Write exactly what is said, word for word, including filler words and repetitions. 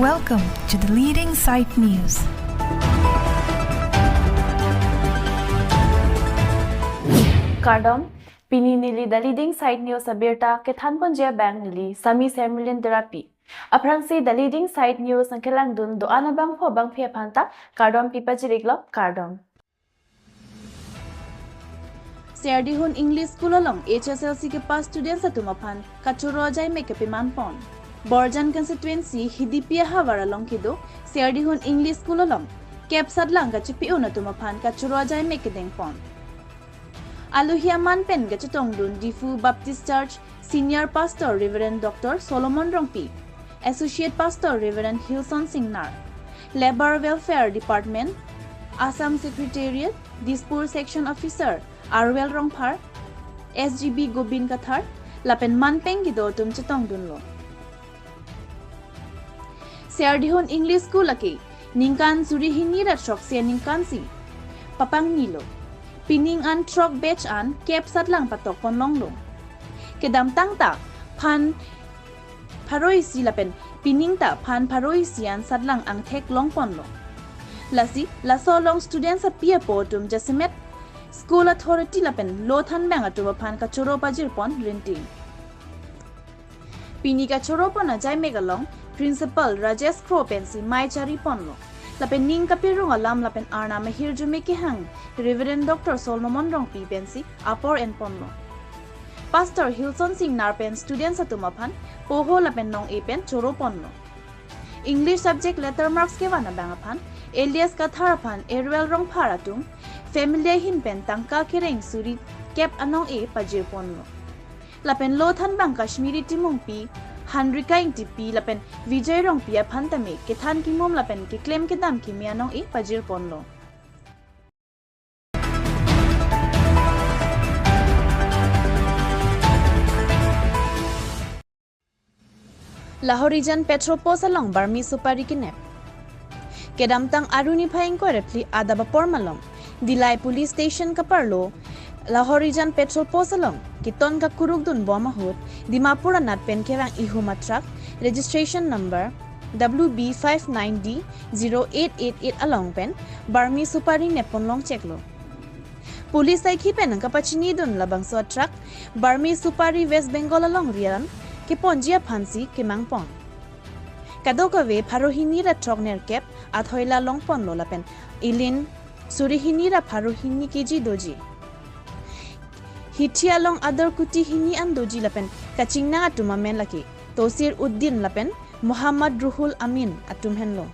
Welcome to the Leading Site News. Kardom, pini neli The Leading Site News abirta kethanponji abang neli Sami Sermilin Terapi. Aphrangsi The Leading Site News nangkelangdun do-an abangphu abangphi aphanta kardom pipajir-iklo, kardom. Serdihun English School along H S L C kepass students atum aphan kachoro ajaimek kepimanpon. Borjan constituency Hidipi ahavar along kedo Serdihun English School along kep satlang kachipi-un atum aphan kachoro ajaimek kedengpon. Alohi aman pen kachetongdun Diphu Baptist Church Senior Pastor Reverend Doctor Solomon Rongpi, Associate Pastor Reverend Hilson Singnar, Labour Welfare Department, Assam Secretariat, Dispur Section Officer Arwel Rongphar, S G B Gobin Kathar, lapen manpeng kedo atum chetongdunlo. Serdihun English School lake ningkan suri hini ra throksi aningkansi papangnilo. Pining an throk batch an kep satlang patokponlonglo. Kedamtang ta phan pharo isi lapen pining ta phan pharo isi an satlang angthek longponlo. Lasi laso along students api apo atum jasemet school authority lapen lo thanbang atum aphan kachoro pajirpon rinting. Pini kachoropon ajaimek along Principal Rajesh Kro pensi mei chariponlo. Lapen ning kapirung alam lapen arnam ahirjume kehang Reverend Doctor Solomon Rongpi pensi apor enponlo. Pastor Hilson Singnar pen students atum aphan poho lapen nong-e pen choroponlo. English subject letter marks kevan abang aphan Elias Kathar aphan Arwel Rongphar atum family ahin pen tangka kereng suri kep anong-e pajirponlo. Lapen lo thanbang Kashmiri Timungpi, Hanrika Ingtipi lapen Vijay Rongpi aphan tame kethan kimum lapen keklem kedam kimi anong-e pajirponlo. Lahorijan petrol post along Burmese supari kenep. Kedamtang Arni phai ingkoi ra phli adap apor malom Dillai Police Station kaparlo Lahorijan petrol post along keton kakurukdunbom ahut Dimapur anat pen kevang ihum a truck registration number W B five nine D zero eight eight eight along pen Burmese supari nepponlong cheklo. Police saikhi pen nangkapachinidun labangso a truck Burmese supari West Bengal alongri an keponji aphansi kemangpon. Kadokave pharo hini ra throk nerkep athoila longponlo lapen ilin suri hini ra pharo hini K G doji. Hithi along ador kuti hini an doji lapen kachingnang atum amen lake Tosir Uddin lapen Muhammad Ruhul Amin atum henlo.